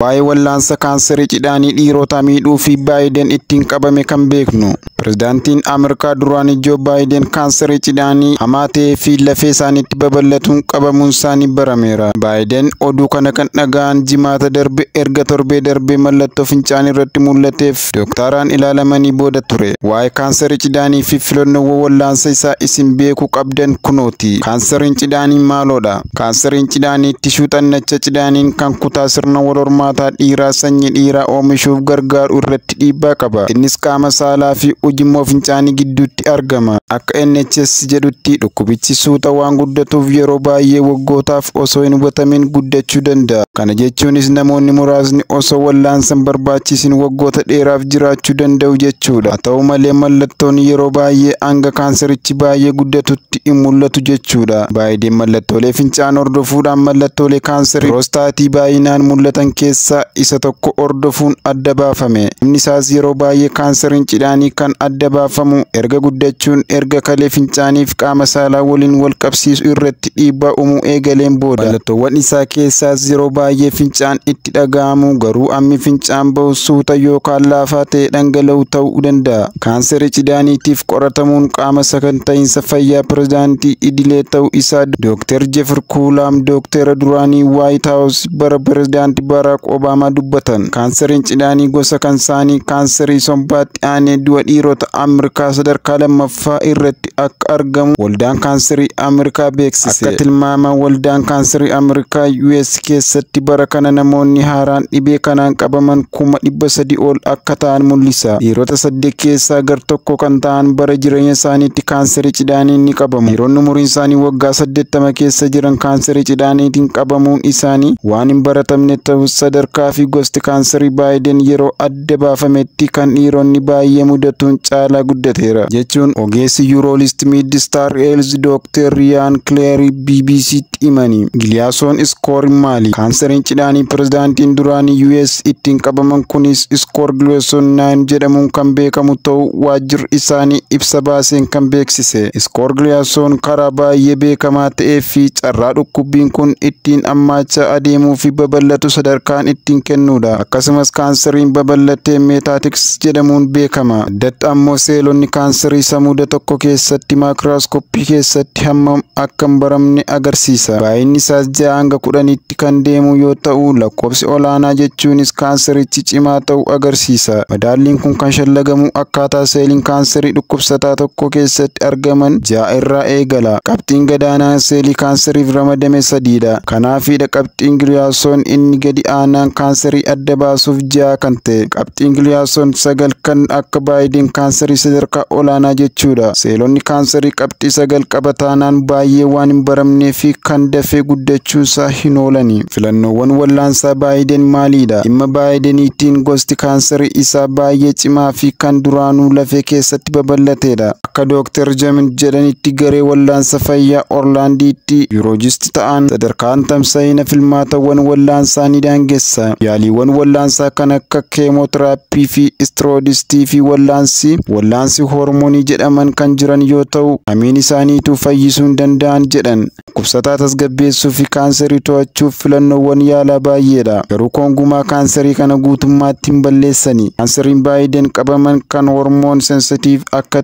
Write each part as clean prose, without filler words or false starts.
Waa'ee wallaansa kaansarii cidhaanii dhiirotaa miidhuu fi Baayiden ittiin qabame kan beeknu. Pirezidaantiin Ameerikaa duraanii Joo Baayiden kaansarii cidhaanii hamaa ta'ee fi lafee isaaniitti babal'atuun qabamuun isaanii barameera. Baayiden oduu kana kan dhaga'an Jimaata darbe erga torbee darbee mallattoo fincaan irratti mul'ateef dooktaraan ilaalamanii booda ture. Waa'ee kaansarii cidhaanii fi filannoowwan wallaansa isaa isin beekuu qabdan kunooti. Kaansariin cidhaanii maaloodha? Kaansariin cidhaanii tishuu xannacha cidhaaniin kan kutaa sirna wal hormaataa dhiiraa sanyii dhiiraa oomishuuf gargaaru irratti dhiibbaa qaba. Innis qaama saalaa fi ujummoo fincaanii gidduutti argama. Akka NHS jedhutti, dhukkubichi suuta waan guddatuuf yeroo baay'ee waggootaaf osoo hin hubatamin guddachuu danda'a. Kana jechuunis namoonni muraasni osoo wallaansa hin barbaachisin waggoota dheeraaf jiraachuu danda'u jechuudha. Haa ta'u malee, mallattoon yeroo baay'ee hanga kaanserichi baay'ee guddatutti hin mul'atu jechuudha. Baayiden mallattoolee fincaan hordofuudhaan mallattoolee kaanserii piroostatii baay'inaan mul'atan keessaa isa tokko hordofuun adda baafame. Inni isaas yeroo baay'ee kaanseriin cidhaanii kan adda baafamu erga guddachuun erga kalee fincaaniif qaama saalaa waliin wal qabsiisu irratti dhiibbaa uumuu eegaleen booda. Mallattoowwan isaa keessaas yeroo baay'ee fincaan itti dhaga'amu, garuu ammi fincaan bahu suuta yookaan laafaa ta'e dhangala'u ta'uu danda'a. Kaanserii cidhaaniitiif qoratamuun qaama sakanta'iinsa fayyaa pirezidaantii idilee ta'uu isaa Dooktar Jeffrey Kuulaam, dookteera duraanii White House bara pirezidaantii Barack Obaamaa, dubbatan. Kaanseriin cidhaanii gosa kansaanii kaanserii sombaatti aanee du'a dhiirota Ameerikaa sadarkaa lammaffaa irratti akka argamu Waldaan Kaanserii Ameerikaa beeksise. Akka tilmaama Waldaan Kaanserii Ameerikaa, US keessatti bara kana namoonni haaraan dhibee kanaan qabaman 300,000 ol akka ta'an mul'isa. Dhiirota saddeet keessaa gar tokko kan ta'an bara jireenya isaaniitti kaanserii cidhaanii ni qabamu. Dhiironni umuriin isaanii waggaa 80 keessa jiran kaanserii cidhaaniitiin qabamuun isaanii waan hin baratamne ta'us, sadarkaa fi gosti kaanserii Baayiden yeroo adda baafametti kan dhiironni baay'ee mudatuun caalaa guddateera, jechuun ogeessi urologist MedStar Health Dooktar Riyaan Kileerii BBCtti himani. Gleason score maali? Kaanseriin cidhaanii pirezidaantiin duraanii US ittiin qabaman kunis score Gleason 9 jedhamuun kan beekamu ta'uu waajjirri isaanii ibsa baaseen kan beeksise. Score Gleason karaa baay'ee beekamaa ta'ee fi carraa dhukkubbiin kun ittiin hammaachaa adeemuu fi babal'atu sadarkaan ittiin kennudha. Akkasumas kaanseriin babal'atee metastasis jedhamuun beekama. Addatti ammoo seelonni kaanserii samuuda tokko keessatti maayikirooskooppii keessatti hammam akka hin baramne agarsiisa. Baay'inni isaas 6 hanga 10tti kan deemu yoo ta'u, lakkoofsi olaanaa jechuunis kaanserichi cimaa ta'uu agarsiisa. Madaalliin kun kan shallagamu akkaataa seeliin kaanserii dhukkubsataa tokko keessatti argaman 6 irraa eegala. Qabxiin gadaanaan seelii kaanseriif ramadame sadiidha. Kanaafidha qabxiin Gleason inni gadi aanaan kaanserii adda baasuuf 6 kan ta'e. Qabxiin Gleason 9 kan akka Baayiden kaanserii sadarkaa olaanaa jechuudha. Seelonni kaanserii qabxii 9 qabataanaan baay'ee waan hin baramnee fi kan dafee guddachuunsaa hin oolani. Filannoowwan wallaansaa Baayiden maalidha? Dhimma Baayideniitiin gosti kaanserii isaa baay'ee cimaa fi kan duraanuu lafee keessatti babal'atedha. Akka Dooktar Jamin jedhanitti, garee wallaansa fayyaa Orlaandiitti urologist ta'an, sadarkaan tamsa'ina filmaatawwan wallaansaa ni daangessa. Yaaliiwwan wallaansaa kan akka keemootiraappii fi istiroodistii fi wallaansi hoormoonii jedhaman kan jiran yoo ta'u, kamiin isaaniitu fayyisuu hin danda'an jedhan. Dhukkubsataa tasgabbeessuu fi kaanserii to'achuuf filannoowwan yaalaa baay'eedha. Garuu gonkumaa kaanserii kana guutummaatti hin balleessani. Kaanseriin Baayiden qabaman kan hormone sensitive akka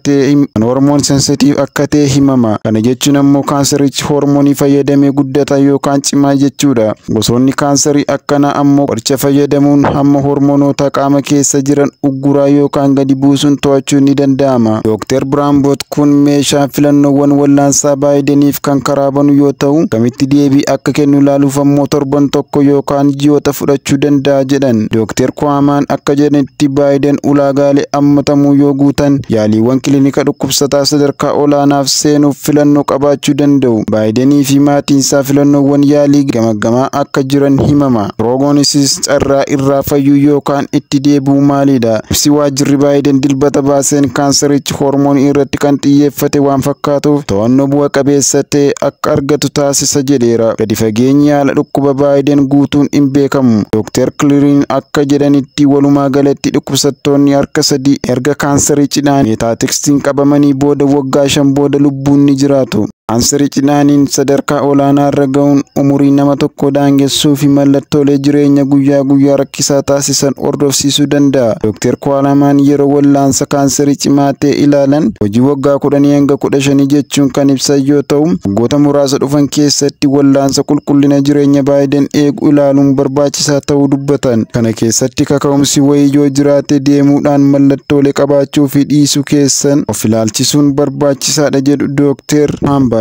ta'e himama. Kana jechuun ammoo kaanserichi hormoonii fayyadamee guddata yookaan cimaa jechuudha. Gosoonni kaanserii akkanaa ammoo qoricha fayyadamuun hamma hormoonoota qaama keessa jiran ugguraa yookaan gadi buusuun to'achuun ni danda'ama. Dooktar Biraamboot kun meeshaa filannoowwan wallaansaa Baayideniif kan karaa banu yoo ta'u, kamitti deebii akka kennu ilaaluuf ammoo torban tokko yookaan ji'oota fudhachuu danda'a jedhan. Dooktar Kwaamaan akka jedhanitti, Baayiden ulaagaalee hammatamuu yoo guutan yaaliiwwan kilinika dhukkubsataa sadarkaa olaanaaf seenuuf filannoo qabaachuu danda'u. Baayidenii fi maatiin isaa filannoowwan yaalii gamaggamaa akka jiran himama. Prognosis, carraa irraa fayyuu yookaan itti deebi'uu, maalidha? Ibsi waajjirri Baayiden Dilbata baaseen kaanserichi hormoonii irratti kan xiyyeeffate waan fakkaatuuf to'annoo bu'a qabeessa ta'e akka argatu taasisa jedheera. Gadi fageenyi haala dhukkuba Baayiden guutuun hin beekamu. Dooktar Kiliriin akka jedhanitti, walumaa galatti dhukkubsattoonni harka sadii erga kaansarii cidhaan metastasisiin qabamanii booda waggaa 5 booda lubbuun ni jiraatu. Kaansarii cidhaaniin sadarkaa olaanaa irra ga'uun umurii nama tokko daangessuu fi mallattoolee jireenya guyyaa guyyaa rakkisaa taasisan hordofsiisuu danda'a. Dooktar Kwaalamaan yeroo wallaansa kaansarii cimaa ta'e ilaalan hojii waggaa 10 hanga 15 jechuun kan ibsan yoo ta'u, waggoota muraasa dhufan keessatti wallaansa qulqullina jireenya Baayiden eegu ilaaluun barbaachisaa ta'uu dubbatan. Kana keessatti kaka'umsi wayii yoo jiraate deemuudhaan mallattoolee qabaachuu fi dhiisuu keessan of ilaalchisuun barbaachisaadha jedhu Dooktar Hambaat.